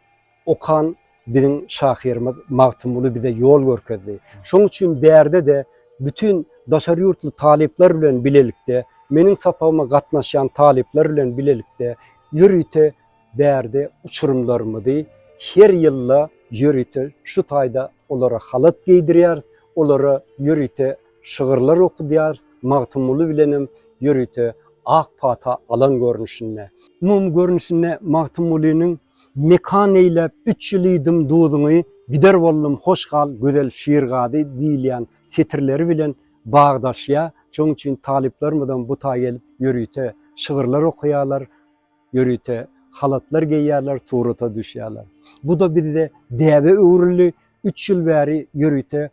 okan biziň şahyrymyz Magtymguly bize ýol görkezdi. Şoň üçin bärde-de bütin daşary ýurtly talyplar bilen bilelikde, meniň sapagyma gatnaşýan talyplar bilen bilelikde ýörite bärde uçurymlarymyzy her ýylda ýörite şu taýda olara halat geýdirýäris, olara ýörite şygyrlar okudýarys, Magtymguly bilenem ýörite ak pata alan görnüşinde. Umumy görnüşinde Magtymgulynyň Mekan eýläp üç ýyl iýdim duzuňy, Gider boldum hoş gal gözel Şirgazy diýilýän setirleri bilen bagdaşýar. Şonuň üçin talyplarymyzam bu taý gelip ýörite şygyrlar okaýarlar, ýörite halatlar geýýärler, surata düşýärler. Bu-da bizde däbe öwrüldi. Üç ýyl bäri ýörite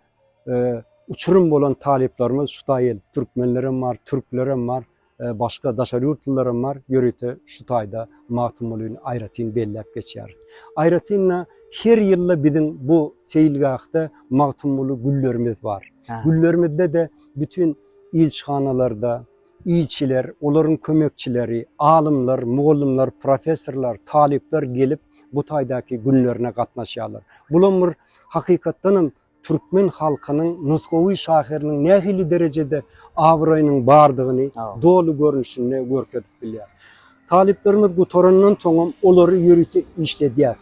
uçurym bolan talyplarymyz şu taý gelip türkmenlerem bar, türklerem bar. Başga daşary ýurtlylaram bar, ýörite şu taýda Magtymgulyny aýratyn belläp geçýäris. Aýratyn-da her ýylda biziň bu seýilgähde Magtymguly güllerimiz bar. Güllerimizde-de bütin ilçihanalarda ilçiler, olaryň kömekçileri, alymlar, mugallymlar, professorlar, talyplar gelip bu taýdaky günlerine gatnaşýarlar. Bulam bir hakykatdanam türkmen halkynyň nusgawy şahyrynyň nähili derejede abraýynyň bardygyny doly görnüşinde görkezip bilýär. Talyplarymyz gutarandan soňam olary ýörite işledýäris.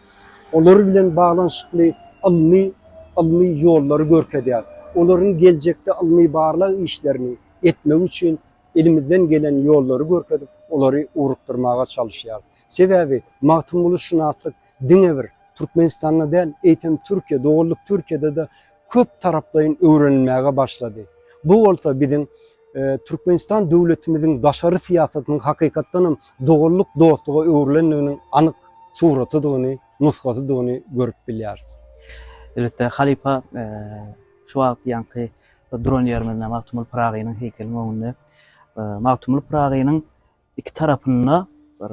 Olar bilen baglanyşykly ylmy ylmy ýollary görkezýäris. Olaryň geljekde ylmy-barlag işlerini etmegi üçin elimizden gelen ýollary görkezip, olary ugrukdyrmaga çalyşýarys. Sebäbi Magtymgulyşynaslyk diňe bir Türkmenistanda däl, eýsem Türkiýe, doganlyk Türkiýede-de köp taraplaýyn öwrenilmäge başlady. Bu bolsa biziň Türkmenistan döwletimiziň daşary syýasatynyň hakykatdan hem doganlyk dostluga öwrülendiginiň anyk suratydygyny, nusgasydygyny görüp bilýäris. Elbetde, halypa şu wagt ýaňky duran ýerimizde Magtymguly Pyragynyň heýkeliniň öňünde Magtymguly Pyragynyň Iki tarapynda bir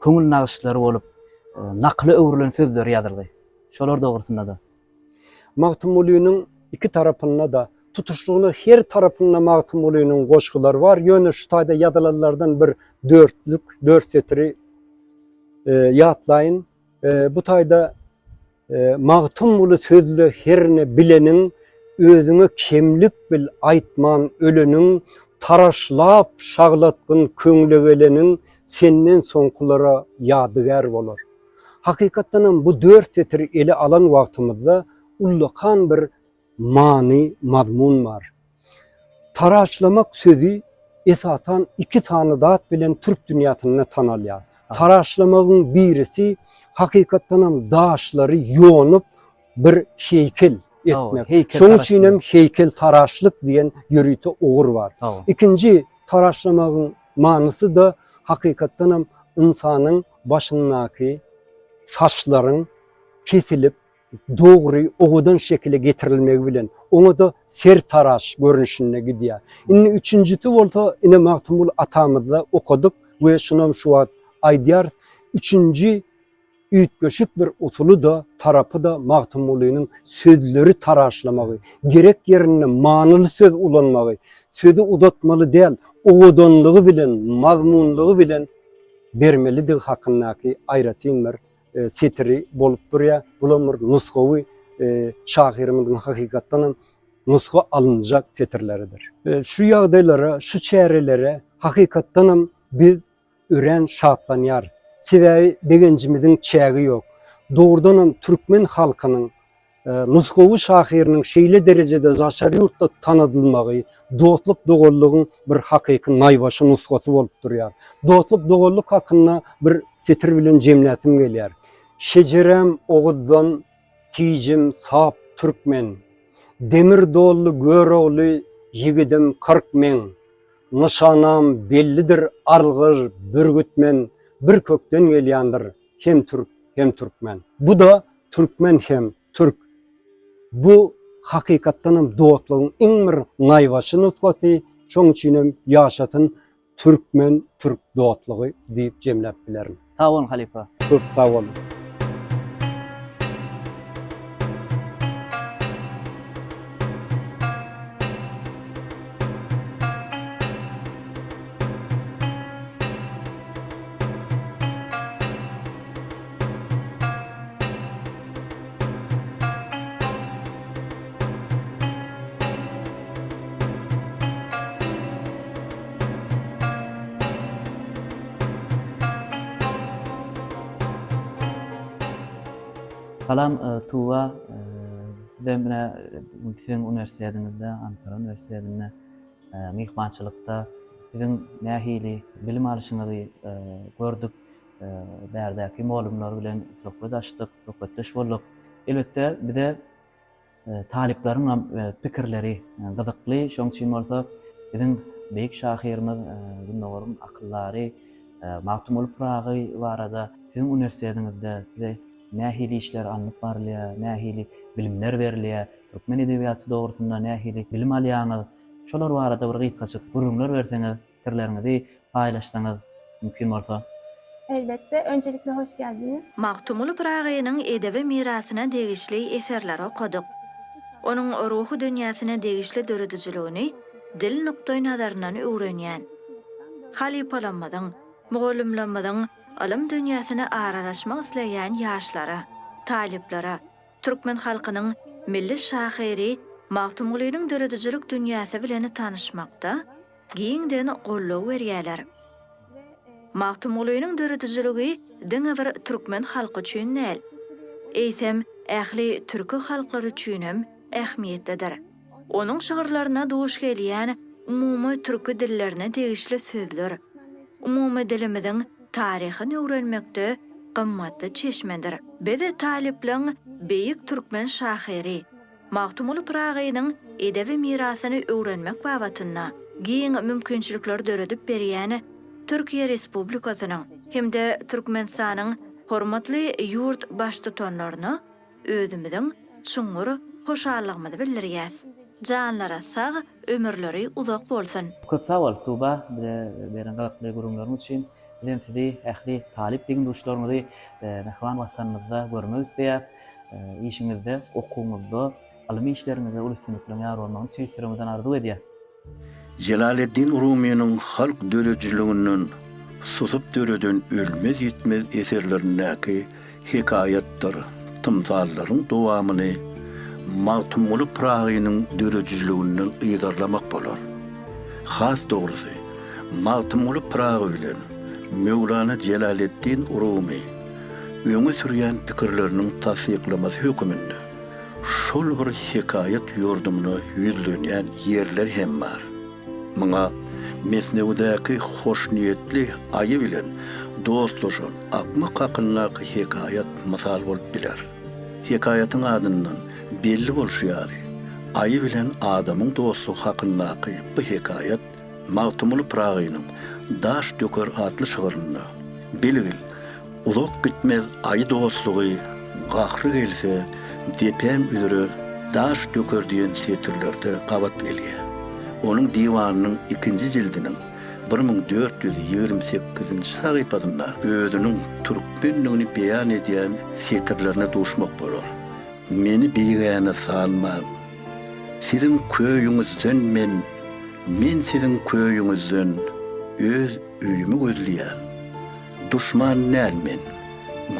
köňül nagyşlary bolup, nakyla öwrülen sözleri ýazylgy. Şolar dogrusynda-da. Magtymgulynyň iki tarapynda-da, tutuşlygyna her tarapynda Magtymgulynyň goşgulary bar, ýöne şu taýda ýazylanlardan bir dörtlük, dört setiri ýatlaýyn. Bu taýda Magtymguly sözle herne bileniň, Özüňe kemlik bil aýtman öleniň, Taraşlap şaglatgyn köňle geleniň, Senden soňkulara ýadygär bolar. Hakykatdanam bu dört setiri ele alan wagtymyzda ullakan bir many, mazmun bar. Taraşlamak sözi esasan iki sany zat bilen türk dünýäsinde tanalýar. Taraşlamagyň birisi hakykatdanam daşlary ýonup bir heýkel etmek. Şonuň üçin hem heýkeltaraşlyk diýen ýörite ugur bar. Ikinji taraşlamagyň manysy-da hakykatdanam ynsanyň başyndaky saçlaryň kesilip dogry owadan şekile getirilmegi bilen, oňa-da sertaraş görnüşinde gidýär. Indi üçünjisi bolsa, ine Magtymguly atamyzda okadyk we şunam şu wagt aýdýarys, üçünji üýtgeşik bir usuly-da, tarapy-da Magtymgulynyň sözleri taraşlamagy, gerek ýerinde manyly söz ulanmagy, sözi uzatmaly däl, owadanlygy bilen, mazmunlygy bilen bermelidigi hakyndaky aýratyn bir setiri bolup durýar. Bulam bir nusgawy şahyrymyzyň hakykatdan hem nusga alynjak setirleridir. Şu ýagdaýlara, şu çärelere hakykatdan hem biz örän şatlanýarys. Sebäbi begenjimiziň çägi ýok. Dogrudan hem türkmen halkynyň Nusgawy şahyrynyň şeýle derejede daşary ýurtda tanadylmagy dostluk-doganlygyň bir hakyky naýbaşy nusgasy bolup durýar. Dostluk-doganlyk hakynda bir setir bilen jemläsim gelýär. Şejeräm Oguzdan, tijim sap türkmen. Demir dolly Görogly ýigidim 40 meň. Nyşanam bellidir argyr bürgüt men, Bir kökden gelýändir hem türk hem türkmen. Bu-da türkmen hem türk. Bu hakykatdan hem dostlugyň iň bir naýbaşy nusgasy, şoň üçin hem ýaşasyn türkmen türk dostlugy diýip jemläp bilerin. Sag boluň halypa. Köp sag boluň. Salam Tuba, bizem ine siziň uniwersitetiňizde, Ankara uniwersitetinde myhmançylykda siziň nähili bilim alyşyňyzy gördük. Bärdäki mugallymlar bilen söhbet açdyk, söhbetdeş bolduk. Elbetde, bize talyplaryň hem pikirleri gyzykly. Şonuň üçin bolsa biziň beýik şahyrymyz, Gündogaryň akyldary Magtymguly Pyragy barada siziň uniwersitetiňizde size nähili işler alnyp barylýar, nähili bilimler berilýär, türkmen edebiýaty dogrusynda nähili bilim alýaňyz, şolar barada bir gysgajyk gürrüňler berseňiz, pikirleriňizi paýlaşsaňyz mümkin bolsa. Elbetde, öncelikle hoş geldiniz. Magtymguly Pyragynyň edebi mirasyna degişli eserleri okadyk. Onuň ruhy dünýäsine degişli döredijiligini dil nukdaýnazaryndan öwrenýän. Halypalarymyzyň, mugallymlarymyzyň ylym dünýäsine aralaşmak isleýän ýaşlara, talyplara türkmen halkynyň milli şahyry Magtymgulynyň döredijilik dünýäsi bilen tanyşmakda giňden goldaw berýärler. Magtymgulynyň döredijiligi diňe bir türkmen halky üçin däl, eýsem, ähli türki halklary üçinem ähmiýetlidir. Onuň şygyrlarynda duş gelýän umumy türki dillerine degişli sözler, umumy dilimiziň. taryhyny öwrenmekde gymmatly çeşmedir. Biz talyplaryň beýik türkmen şahyry Magtymguly Pyragynyň edebi mirasyny öwrenmek babatynda giň mümkinçilikleri döredip berýän Türkiýe Respublikasynyň hem-de Türkmenistanyň hormatly ýurt Baştutanlaryna özümiziň çuňňur hoşallygymyzy bildirýäs. Janlary sag, ömürleri uzak bolsun! Köp sag bol, Tuba, bize beren gyzykly gürrüňleriň üçin. Bizem sizi, ähli talyp deň-duşlaryňyzy mähriban Watanymyzda görmek isleýäs. Işiňizde, okuwyňyzda, ylmy işleriňizde uly üstünlikleriň ýar bolmagyny tüýs ýüregimizden arzuw edýäs. Jelaleddin Rumynyň halk döredijiliginden susup döreden ölmez-ýitmez eserlerindäki hekaýatdyr tymsallaryň dowamyny Magtymguly Pyragynyň döredijiliginden yzarlamak bolar. Has dogrusy, Magtymguly Pyragy bilen Möwlana Jelaleddin Rumy öňe sürýän pikirleriniň tassyklamasy höküminde şol bir hekaýat ýordumyna ýüzlenýän ýerler hem bar. Muňa Mesnewidäki hoşniýetli aýy bilen dostlaşan akmak hakyndaky hekaýat mysal bolup biler. Hekaýatyň adyndan belli bolşy ýaly, aýy bilen adamyň dostlugy hakyndaky bu hekaýat Magtymguly Pyragynyň Daş döker atly şygrynda, Bilgil, Uzak gitmez aýy dostlugy, Gahry gelse, depäň üzre daş döker diýen setirlerde gabat gelýär. Onuň diwanynyň ikinji jildiniň 1428-nji sahypasynda özüniň türkmendigini beýan edýän setirlerine duşmak bolar. Meni bigäne sanmaň. Siziň köýüňizden men, men siziň köýüňizden öz öýümi gözleýän. Duşman däl men.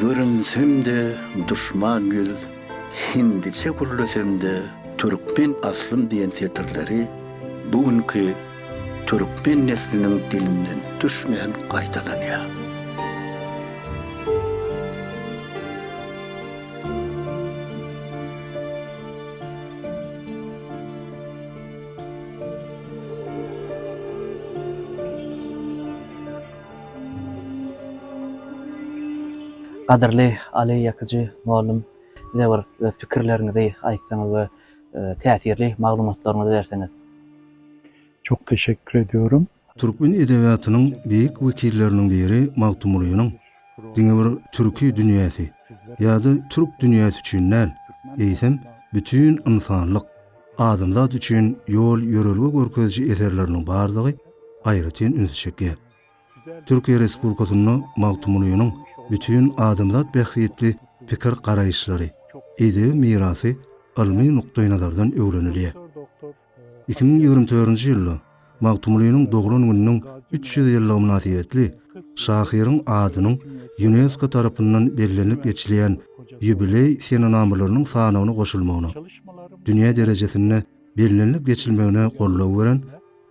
Görünsem-de duşman ýüz, Hindiçe gürlesem-de türkmen aslym diýen setirleri bu günki türkmen nesliniň dilinden düşmän gaýtalanýar. Gadyrly Ali Ýakyjy mugallym, bize bir öz pikirleriňizi aýtsaňyz we täsirli maglumatlaryňyzy berseňiz. Çok teşekkür ediyorum. Türkmen edebiýatynyň beýik wekilleriniň biri Magtymgulynyň diňe bir türki dünýäsi ýa-da türk dünýäsi üçin däl, eýsem, bütin ynsanlyk, adamzat üçin ýol-ýörelge görkeziji eserleriniň bardygy aýratyn ünsi çekýär. Türkiýe Respublikasynda Magtymgulynyň bütin adamzat bähbitli pikir-garaýyşlary, edebi mirasy ylmy nukdaýnazardan öwrenilýär. 2024-nji ýylda Magtymgulynyň doglan gününiň 300 ýyllygy mynasybetli şahyryň adynyň Ýunesko tarapyndan bellenilip geçilýän ýubileý senenamalarynyň sanawyna goşulmagyna, dünýä derejesinde bellenilip geçilmegine goldaw beren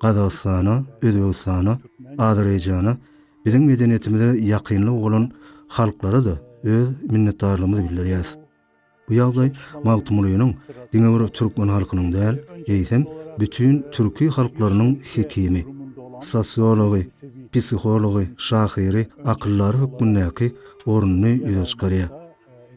Gazagystana, Özbegistana, Azerbaýjana, biziň medeniýetimize ýakynlygy bolan halklara-da öz minnetdarlygymyzy bildirýäris. Bu ýagdaý Magtymgulynyň diňe bir türkmen halkynyň däl, eýsem, bütin türki halklarynyň hekimi, sosiology, psihology, şahyry, akyldary hökmündäki ornuny ýüze çykarýar.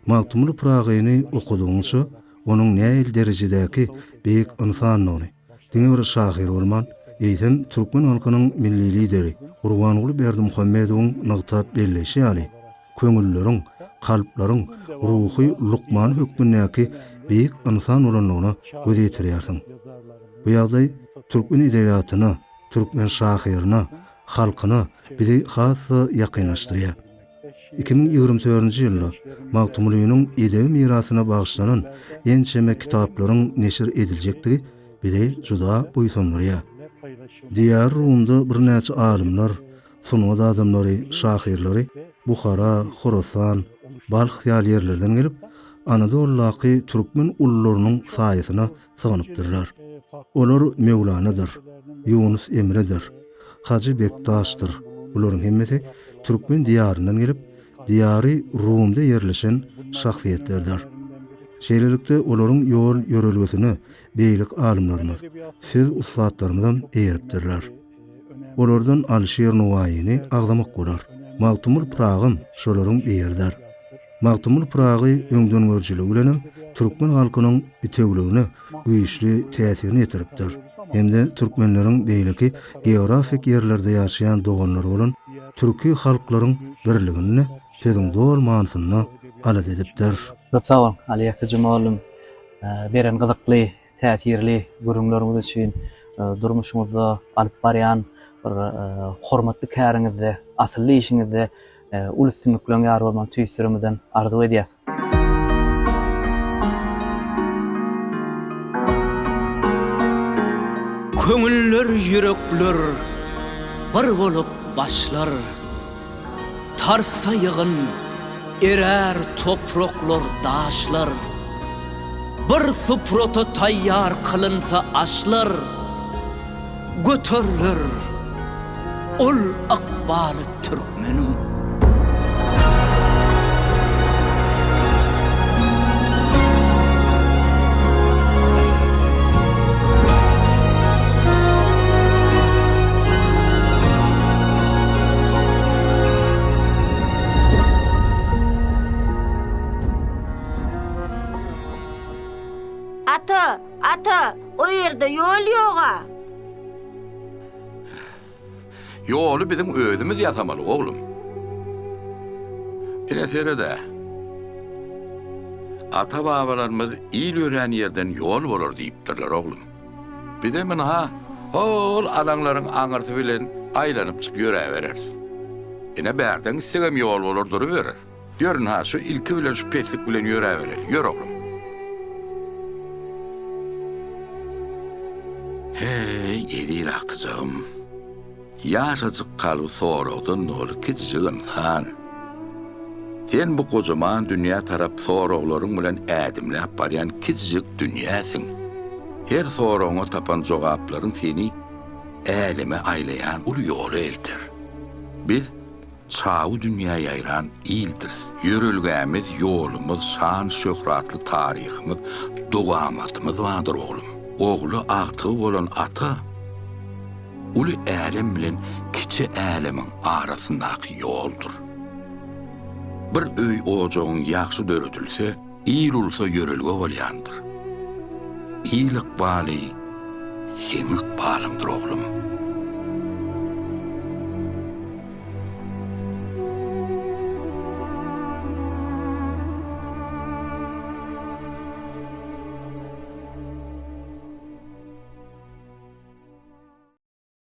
Magtymguly Pyragyny okadygyňça, onuň nähili derejedäki beýik ynsandygyny, diňe bir şahyr bolman, eýsem, türkmen halkynyň Milli Lideri Gurbanguly Berdimuhamedowyň nygtap belleýşi ýaly, köňülleriň, kalplaryň ruhy lukmany hökmündäki beýik ynsan bolandygyna göz ýetirýärsiň. Bu ýagdaý türkmen edebiýatyna, türkmen şahyryna, halkyna bizi has-da ýakynlaşdyrýar. 2024-nji ýylda Magtymgulynyň edebi mirasyna bagyşlanan ençeme kitaplaryň neşir ediljekdigi bizi juda buýsandyrýar. Diýar Rumda birnäçe alymlar, sungat adamlary, şahyrlary Buhara, Horasan, Balh ýaly ýerlerden gelip, Anadoludaky türkmen ulularynyň saýasyna sygynypdyrlar. Olar Möwlanadyr, Ýunus Emredir, Hajy Bekdaşdyr. Bularyň hemmesi türkmen diýaryndan gelip, diýary Rumda ýerleşen şahsyýetlerdir. Şeýlelikde, olaryň ýol-ýörelgesine beýleki alymlarymyz, söz ussatlarymyzam eýeripdirler. Olardan Alyşir Nowaýyny agzamak bolar. Magtymguly Pyragam şolaryň biridir. Magtymguly Pyragy öňdengörüjiligi bilenem türkmen halkynyň bitewüligine güýçli täsirini ýetiripdir hem-de türkmenleriň beýleki geografik ýerlerde ýaşaýan doganlary bolan türki halklaryň birligini sözüň doly manysynda alada edipdir. Köp sag boluň, Aly Ýakyjy mugallym, beren gyzykly, täsirli gürrüňleriňiz üçin, durmuşyňyzda alyp barýan bir hormatly käriňizde, asylly işiňizde uly üstünlikleriň ýar bolmagyny tüýs ýüregimizden arzuw edýäs. Köňüller ýürekler bir bolup başlar. Tarsa ýygyn, erär topraklar, daşlar. Bir suprata taýýar kylynsa aşlar, Göteriler ol ykbaly türkmeniň. Ata, ata, o ýerde ýol ýog-a. Ýoly biziň özümiz ýasamaly, oglum. Ine sered-ä. Ata-babalarymyz il ýörän ýerden ýol bolar diýipdirler, oglum. Bizem ynha, hol alaňlaryň aňyrsy bilen aýlanypjyk ýöräbereris. Ine bärden gitsegem ýol bolar duruberer. Ýör ynha, şu ilki bilen şu peslik bilen ýöräbereli. Ýör, oglum. Heý, eziz agtyjagym. Ýaşajyk kalby soragdan doly kiçijik ynsan. Sen bu gojaman dünýä tarap soraglaryň bilen ädimläp barýan kiçijik dünýäsiň. Her soragyňa tapan jogaplaryň seni äleme aýlaýan uly ýola elter. Biz çawy dünýä ýaýran ildiris. Ýörelgämiz, ýolumyz, şan-şöhratly taryhymyz, dowamatymyz bardyr, oglum. Ogly, agtygy bolan ata uly älem bilen kiçi älemiň arasyndaky ýoldur. Bir öý-ojagyň ýagşy döredilse, il-ulusa ýörelge bolýandyr. Il ykbaly seň ykbalyňdyr, oglum.